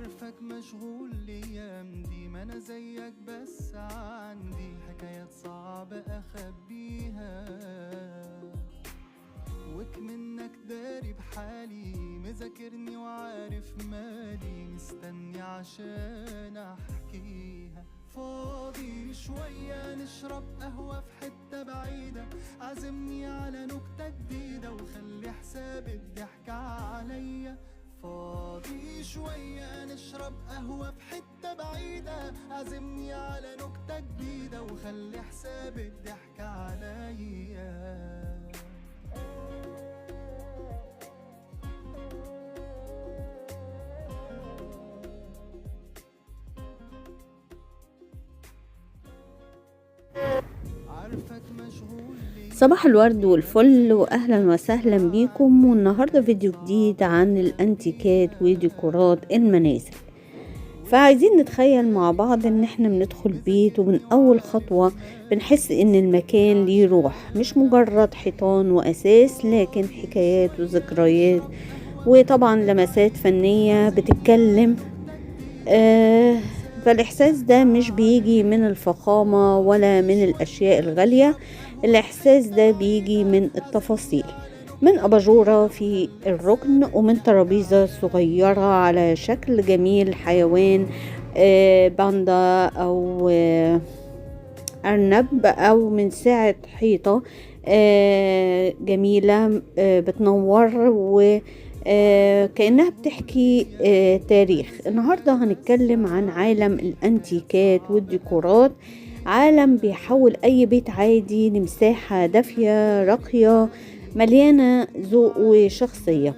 عارفك مشغول الايام دي، ما انا زيك بس عندي حكايات صعبة اخبيها، وكمنك داري بحالي، مذاكرني وعارف مالي، مستني عشان احكيها. فاضي شوية نشرب قهوة في حتة بعيدة، عزمني على نكتة جديدة وخلي حساب الضحك عليا. فاضي شوية نشرب قهوة في حتة بعيدة، عزمني على نكتة جديدة وخلي حساب الضحك عليا. صباح الورد والفل، واهلا وسهلا بيكم. والنهارده فيديو جديد عن الانتيكات وديكورات المنازل. فعايزين نتخيل مع بعض ان احنا بندخل بيت، ومن اول خطوة بنحس ان المكان ليه روح، مش مجرد حيطان واساس، لكن حكايات وذكريات، وطبعا لمسات فنية بتتكلم. فالاحساس ده مش بيجي من الفخامة ولا من الاشياء الغالية، الاحساس ده بيجي من التفاصيل، من اباجورة في الركن، ومن ترابيزة صغيرة على شكل جميل حيوان، باندا او ارنب، او من ساعة حيطة جميلة بتنور و كأنها بتحكي تاريخ. النهاردة هنتكلم عن عالم الانتيكات والديكورات، عالم بيحول أي بيت عادي لمساحة دافية راقية مليانة ذوق وشخصية.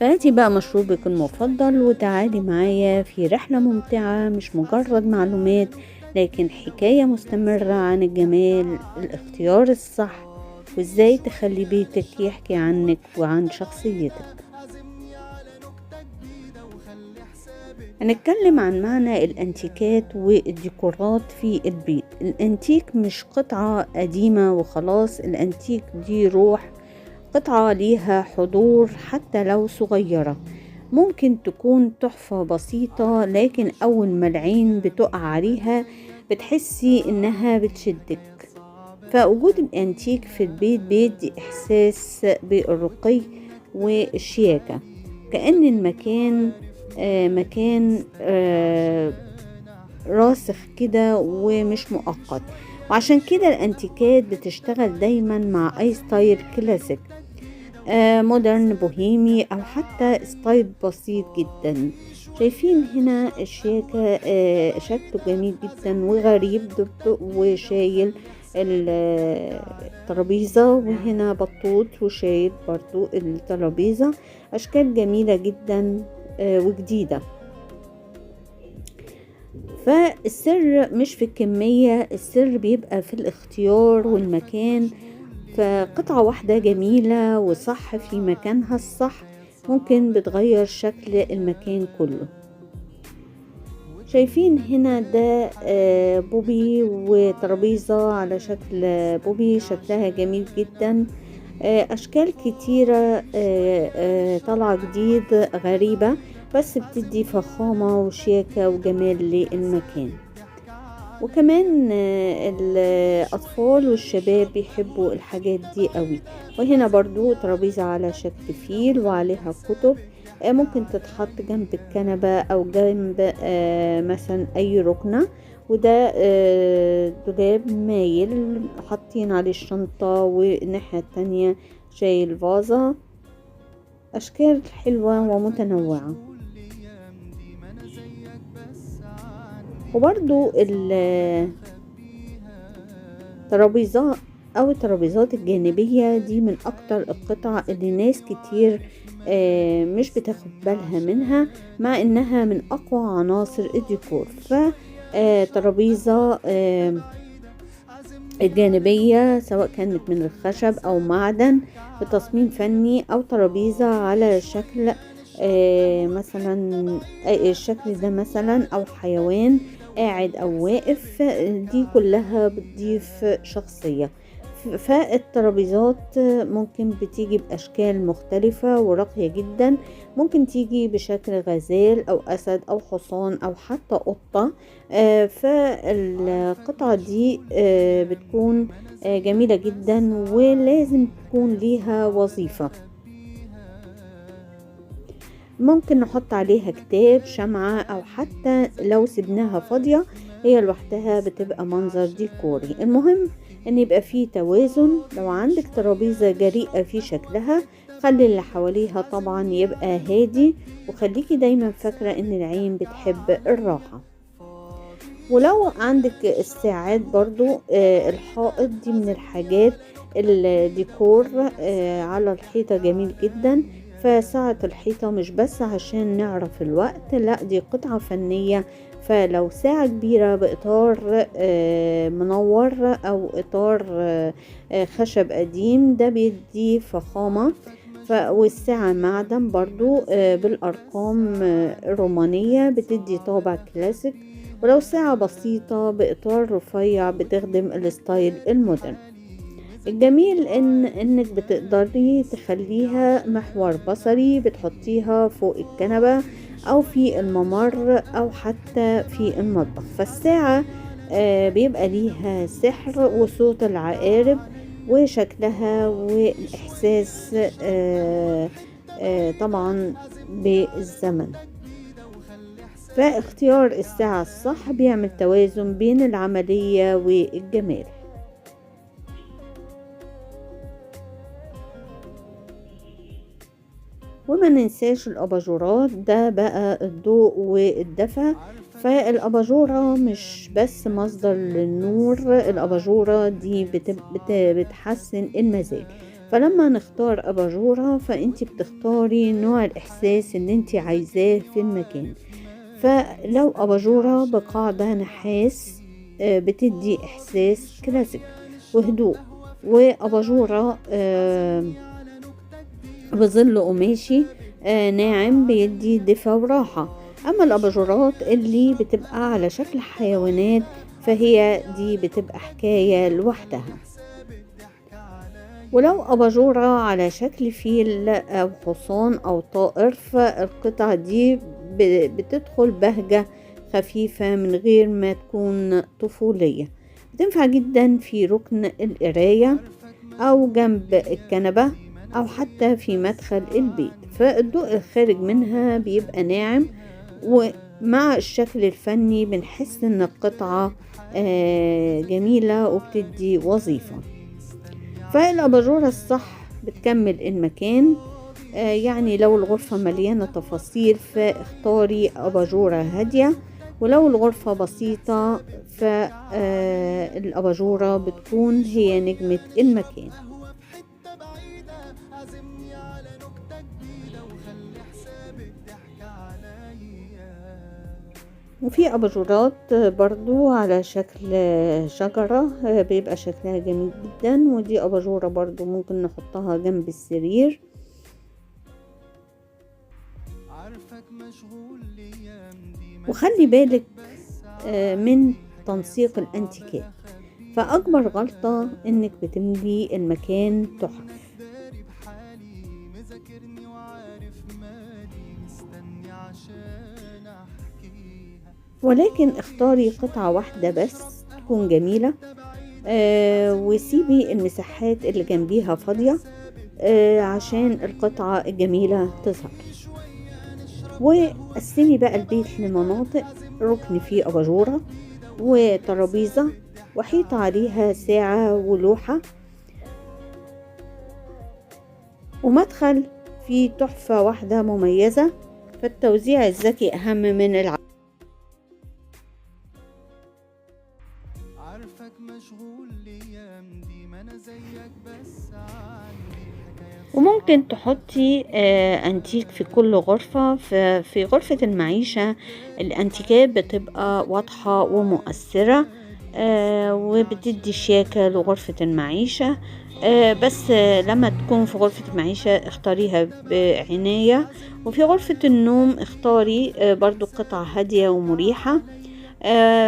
فهاتي بقى مشروبك المفضل وتعالي معايا في رحلة ممتعة، مش مجرد معلومات لكن حكاية مستمرة عن الجمال، الاختيار الصح، وازاي تخلي بيتك يحكي عنك وعن شخصيتك. هنتكلم عن معنى الانتيكات والديكورات في البيت. الانتيك مش قطعة قديمة وخلاص، الانتيك دي روح، قطعة ليها حضور حتى لو صغيرة. ممكن تكون تحفة بسيطة، لكن أول ما العين بتقع عليها بتحسي إنها بتشدك. فوجود الانتيك في البيت بيدي إحساس بالرقي والشياكة، كأن المكان مكان راسخ كده ومش مؤقت. وعشان كده الانتيكات بتشتغل دايما مع اي style classic، modern، بوهيمي، او حتى style بسيط جدا. شايفين هنا الشياكة، شكله جميل جدا وغريب، دب وشايل الترابيزة، وهنا بطوط وشايل برضو الترابيزة. اشكال جميلة جدا وجديدة. فالسر مش في الكمية، السر بيبقى في الاختيار والمكان. فقطعة واحدة جميلة وصح في مكانها الصح ممكن بتغير شكل المكان كله. شايفين هنا ده بوبي وترابيزة على شكل بوبي، شكلها جميل جدا. اشكال كتيرة طالعة جديد غريبة، بس بتدي فخامة وشياكة وجمال للمكان. وكمان الأطفال والشباب بيحبوا الحاجات دي قوي. وهنا برضو ترابيزة على شكل فيل وعليها كتب، ممكن تتحط جنب الكنبة أو جنب مثلا أي ركنة. وده دولاب مايل حاطين عليه الشنطة، والناحية التانية شايل فازة. أشكال حلوة ومتنوعة. وبرضو الترابيزة أو الترابيزات الجانبية دي من أكتر القطع اللي ناس كتير مش بتاخد بالها منها، مع إنها من أقوى عناصر الديكور. ترابيزة الجانبية سواء كانت من الخشب أو معدن بتصميم فني، أو ترابيزة على شكل مثلا الشكل ده مثلا، أو حيوان قاعد أو واقف، دي كلها بتضيف شخصية. فالترابيزات ممكن بتيجي بأشكال مختلفة وراقية جدا، ممكن تيجي بشكل غزال أو أسد أو حصان أو حتى قطة. فالقطعة دي بتكون جميلة جدا ولازم تكون ليها وظيفة. ممكن نحط عليها كتاب، شمعة، أو حتى لو سبناها فاضية هي لوحدها بتبقى منظر ديكوري. المهم ان يبقى فيه توازن. لو عندك ترابيزة جريئة في شكلها خلي اللي حواليها طبعا يبقى هادي، وخليكي دايما فاكرة ان العين بتحب الراحة. ولو عندك الساعات برضو الحائط دي من الحاجات الديكور على الحيطة جميل جدا. فساعة الحيطة مش بس عشان نعرف الوقت، لا دي قطعة فنية. فلو ساعة كبيرة بإطار منور أو إطار خشب قديم ده بيدي فخامة. والساعة معدن برضو بالأرقام الرومانية بتدي طابع كلاسيك. ولو ساعة بسيطة بإطار رفيع بتخدم ال style ال modern. الجميل انك بتقدري تخليها محور بصري، بتحطيها فوق الكنبة او في الممر او حتى في المطبخ. فالساعة بيبقى ليها سحر وصوت العقارب وشكلها والاحساس طبعا بالزمن. فاختيار الساعة الصح بيعمل توازن بين العملية والجمال. وما ننساش الاباجورات، ده بقى الضوء والدفى. فالاباجورة مش بس مصدر للنور، الاباجورة دي بتحسن المزاج. فلما نختار اباجورة فانتي بتختاري نوع الاحساس اللي انتي عايزاه في المكان. فلو اباجورة بقاعدة نحاس بتدي احساس كلاسيك وهدوء، واباجورة بظل قماشي ناعم بيدي دفى وراحة. اما الاباجورات اللي بتبقى على شكل حيوانات فهي دي بتبقى حكاية لوحدها. ولو اباجورة على شكل فيل او حصان او طائر فالقطعة دي بتدخل بهجة خفيفة من غير ما تكون طفولية. بتنفع جدا في ركن القراية او جنب الكنبة او حتى في مدخل البيت. فالضوء الخارج منها بيبقى ناعم، ومع الشكل الفني بنحس ان القطعة جميلة وبتدي وظيفة. فالاباجورة الصح بتكمل المكان. يعني لو الغرفة مليانة تفاصيل فاختاري اباجورة هادية، ولو الغرفة بسيطة فالاباجورة بتكون هي نجمة المكان. وفي اباجورات برضو على شكل شجرة بيبقى شكلها جميل جدا، ودي اباجورة برضو ممكن نحطها جنب السرير. وخلي بالك من تنسيق الانتيكات، فأكبر غلطة انك بتملي المكان تحف. ولكن اختاري قطعة واحدة بس تكون جميلة، وسيبي المساحات اللي جنبيها فاضية عشان القطعة الجميلة تظهر. وقسمي بقى البيت لمناطق، ركن فيه أباجورة وترابيزة وحيطة عليها ساعة ولوحة، ومدخل فيه تحفة واحدة مميزة. فالتوزيع الذكي أهم من العدد. وممكن تحطي انتيك في كل غرفة. في غرفة المعيشة الانتيكات بتبقى واضحة ومؤثرة، وبتدي شياكة لغرفة المعيشة. بس لما تكون في غرفة المعيشة اختاريها بعناية. وفي غرفة النوم اختاري برضو قطع هادية ومريحة.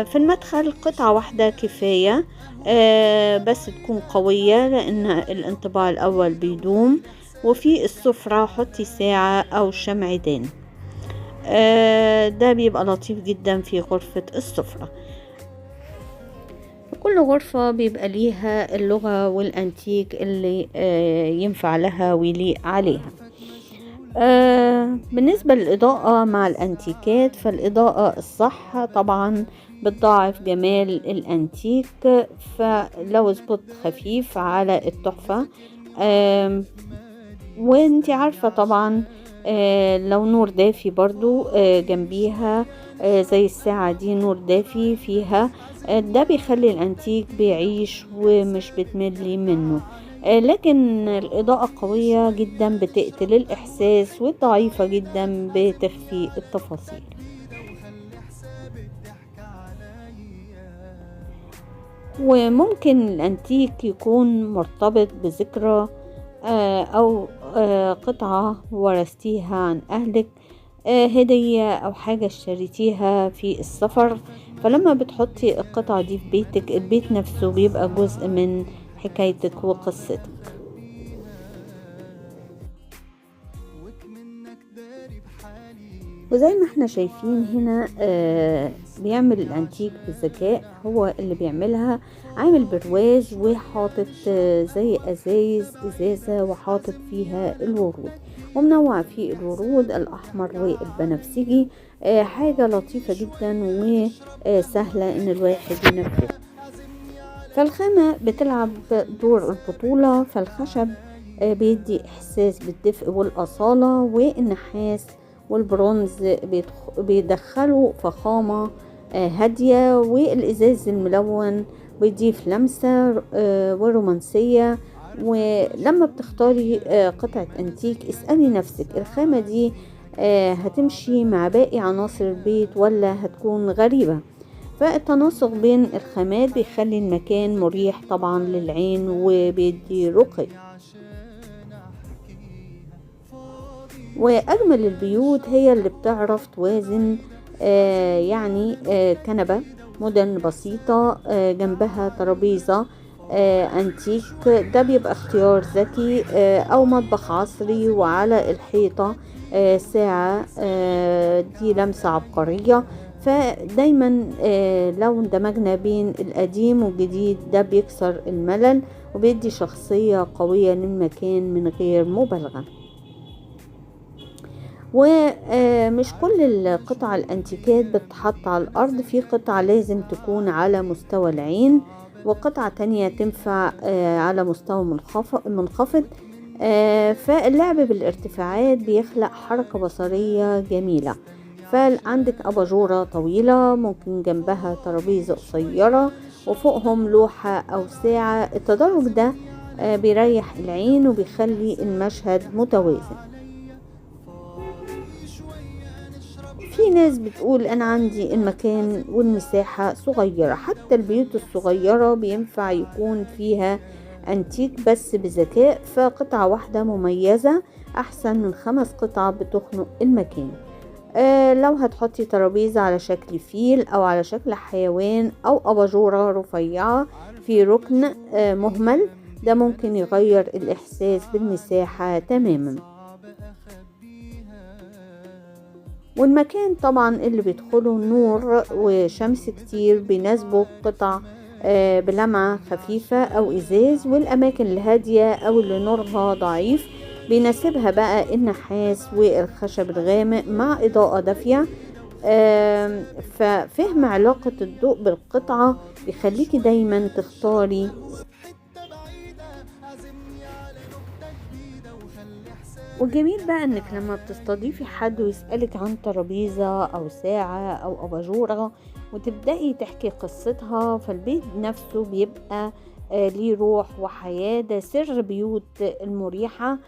في المدخل قطعة واحدة كفاية، بس تكون قوية لأن الانطباع الأول بيدوم. وفي السفرة حطي ساعة أو شمعدان، ده بيبقى لطيف جدا في غرفة السفرة. كل غرفة بيبقى ليها اللغة والأنتيك اللي ينفع لها ويليق عليها. بالنسبة للإضاءة مع الأنتيكات، فالإضاءة الصح طبعا بتضاعف جمال الأنتيك، فلو spot خفيف على التحفة، وانتي عارفة طبعا لو نور دافي برضو جنبيها، زي الساعة دي نور دافي فيها، ده بيخلي الأنتيك بيعيش ومش بتملي منه. لكن الإضاءة قوية جدا بتقتل الإحساس، والضعيفة جدا بتخفي التفاصيل. وممكن الأنتيك يكون مرتبط بذكرى أو قطعة ورثتيها عن أهلك، هدية أو حاجة اشتريتيها في السفر، فلما بتحطي القطعة دي في بيتك، البيت نفسه بيبقى جزء من حكايتك وقصتك. وزي ما احنا شايفين هنا بيعمل الانتيك بالذكاء، هو اللي بيعملها، عامل برواز وحاطط زي ازايز ازازة وحاطط فيها الورود، ومنوع فيه الورود الاحمر والبنفسجي. حاجة لطيفة جدا وسهلة ان الواحد ينفذها. فالخامة بتلعب دور البطولة، فالخشب بيدي احساس بالدفء والأصالة، والنحاس والبرونز بيدخلوا فخامة هادية، والإزاز الملون بيضيف لمسة ورومانسية. ولما بتختاري قطعة أنتيك اسألي نفسك الخامة دي هتمشي مع باقي عناصر البيت ولا هتكون غريبة. فالتناسق بين الخامات بيخلي المكان مريح طبعا للعين وبيدي رقي. وأجمل البيوت هي اللي بتعرف توازن، يعني كنبة مودرن بسيطة جنبها ترابيزة أنتيك، ده بيبقى اختيار ذكي، أو مطبخ عصري وعلى الحيطة ساعة، دي لمسة عبقرية. فدايما لو اندمجنا بين القديم والجديد ده بيكسر الملل وبيدي شخصية قوية للمكان من غير مبالغة. ومش كل القطع الانتيكات بتتحط على الارض، في قطعة لازم تكون على مستوى العين، وقطعة تانية تنفع على مستوى منخفض. فاللعب بالارتفاعات بيخلق حركة بصرية جميلة. فعندك أباجورة طويلة ممكن جنبها ترابيزة قصيرة وفوقهم لوحة أو ساعة. التدرج ده بيريح العين وبيخلي المشهد متوازن. في ناس بتقول أنا عندي المكان والمساحة صغيرة، حتى البيوت الصغيرة بينفع يكون فيها أنتيك بس بذكاء، فقطعة واحدة مميزة أحسن من 5 قطع بتخنق المكان. لو هتحطي ترابيزة على شكل فيل أو على شكل حيوان أو أباجورة رفيعة في ركن مهمل، ده ممكن يغير الإحساس بالمساحة تماما. والمكان طبعا اللي بيدخله نور وشمس كتير بيناسبه قطع بلمعة خفيفة أو إزاز، والأماكن الهادية أو اللي نورها ضعيف بيناسبها بقى النحاس والخشب الغامق مع إضاءة دافية. ففهم علاقة الضوء بالقطعة بيخليكي دايما تختاري. والجميل بقى انك لما بتستضيفي حد ويسألك عن ترابيزة او ساعة او اباجورة وتبدأي تحكي قصتها، فالبيت نفسه بيبقى ليه روح وحياة. ده سر بيوت المريحة،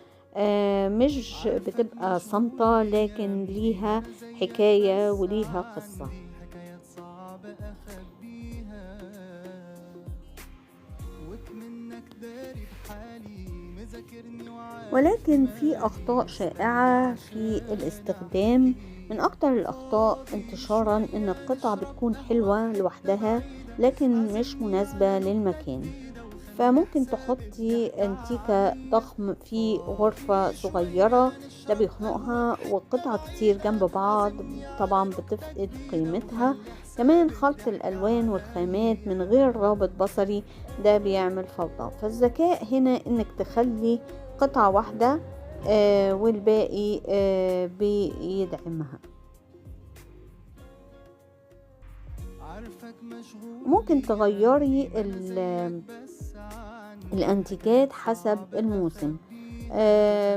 مش بتبقى صامتة لكن ليها حكاية وليها قصة. ولكن في أخطاء شائعة في الاستخدام. من أكتر الأخطاء انتشارا إن القطع بتكون حلوة لوحدها لكن مش مناسبة للمكان، فممكن تحطي انتيكة ضخم في غرفة صغيرة، ده بيخنقها، وقطع كتير جنب بعض طبعا بتفقد قيمتها. كمان خلط الألوان والخامات من غير رابط بصري ده بيعمل فوضى. فالذكاء هنا انك تخلي قطعة واحدة والباقي بيدعمها. ممكن تغيري الانتيكات حسب الموسم،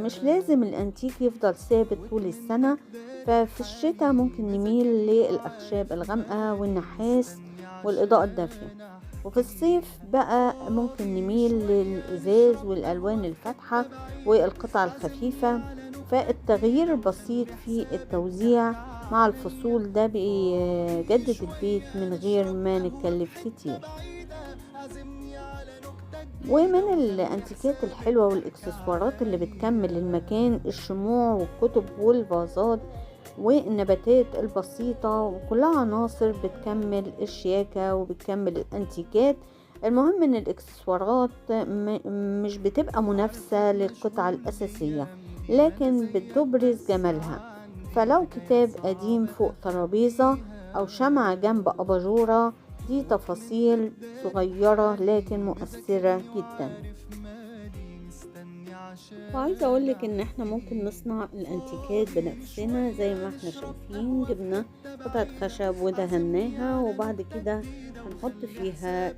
مش لازم الانتيك يفضل ثابت طول السنة. ففي الشتاء ممكن نميل للأخشاب الغامقة والنحاس والإضاءة الدافية، وفي الصيف بقى ممكن نميل للإزاز والألوان الفاتحة والقطع الخفيفة. فالتغيير البسيط في التوزيع مع الفصول ده بيجدد البيت من غير ما نتكلف كتير. ومن الانتيكات الحلوة والاكسسوارات اللي بتكمل المكان الشموع والكتب والفازات والنباتات البسيطة، وكلها عناصر بتكمل الشياكة وبتكمل الانتيكات. المهم ان الاكسسوارات مش بتبقى منافسة للقطعة الاساسية، لكن بتبرز جمالها. فلو كتاب قديم فوق ترابيزة او شمعة جنب اباجورة، دي تفاصيل صغيرة لكن مؤثرة جدا. وعايزة اقولك ان احنا ممكن نصنع الانتيكات بنفسنا زي ما احنا شايفين، جبنا قطعة خشب ودهناها، وبعد كده هنحط فيها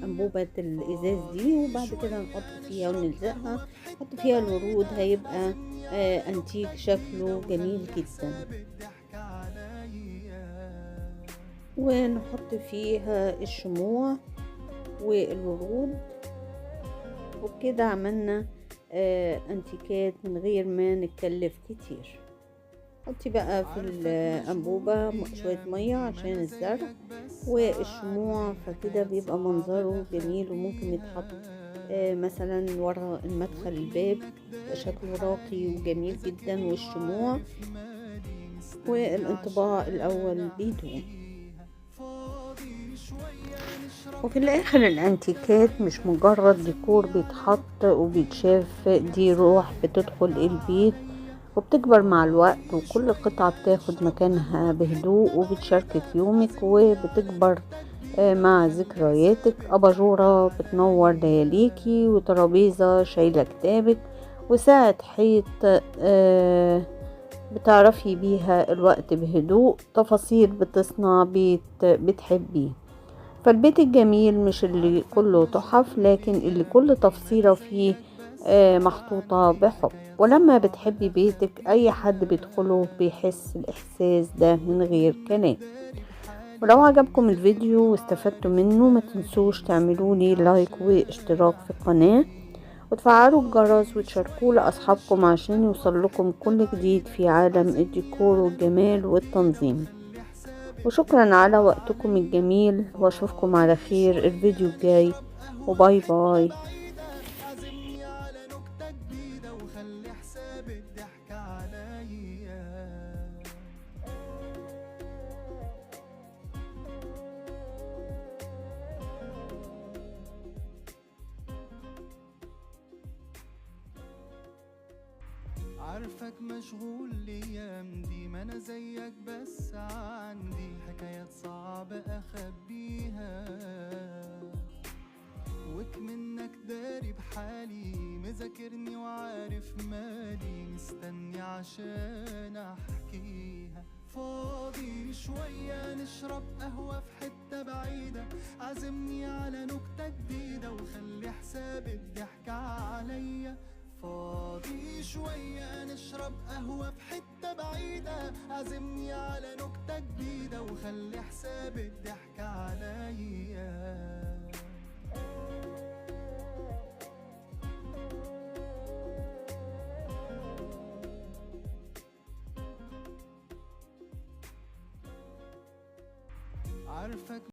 انبوبة الازاز دي، وبعد كده هنحط فيها ونلزقها، نحط فيها الورود، هيبقى انتيك شكله جميل جدا. ونحط فيها الشموع والورود، وبكده عملنا انتيكات من غير ما نتكلف كتير. حطي بقى في الانبوبة شوية مية عشان الزرع والشموع، فكده بيبقى منظره جميل، وممكن يتحط مثلا ورا المدخل الباب، شكله راقي وجميل جدا، والشموع والانطباع الاول بيدوم. وفي الاخر الانتيكات مش مجرد ديكور بيتحط وبيتشاف، دي روح بتدخل البيت وبتكبر مع الوقت، وكل قطعة بتاخد مكانها بهدوء وبتشاركك يومك وبتكبر مع ذكرياتك. أباجورة بتنور لياليكي، وترابيزة شايلة كتابك، وساعة حيط بتعرفي بيها الوقت بهدوء، تفاصيل بتصنع بيت بتحبيه. فالبيت الجميل مش اللي كله تحف، لكن اللي كل تفصيلة فيه محطوطة بحب. ولما بتحبي بيتك اي حد بيدخله بيحس الاحساس ده من غير كلام. ولو عجبكم الفيديو واستفدتوا منه ما تنسوش تعملوا لي لايك واشتراك في القناة، وتفعلوا الجرس وتشاركوه لاصحابكم عشان يوصل لكم كل جديد في عالم الديكور والجمال والتنظيم. وشكرا على وقتكم الجميل، واشوفكم على خير الفيديو الجاي، و bye bye. عارفك مشغول الايام دي، ما انا زيك بس عندي حكايات صعبة اخبيها، وكمنك داري بحالي مذاكرني وعارف مالي، مستني عشان احكيها. فاضي شوية نشرب قهوة في حتة بعيدة، عزمني على نكتة جديدة وخلي حساب الضحك عليا. فاضي شوية نشرب قهوة في حتة بعيدة، عزمني على نكتة جديدة وخلي حساب الضحك عليا. عارفك.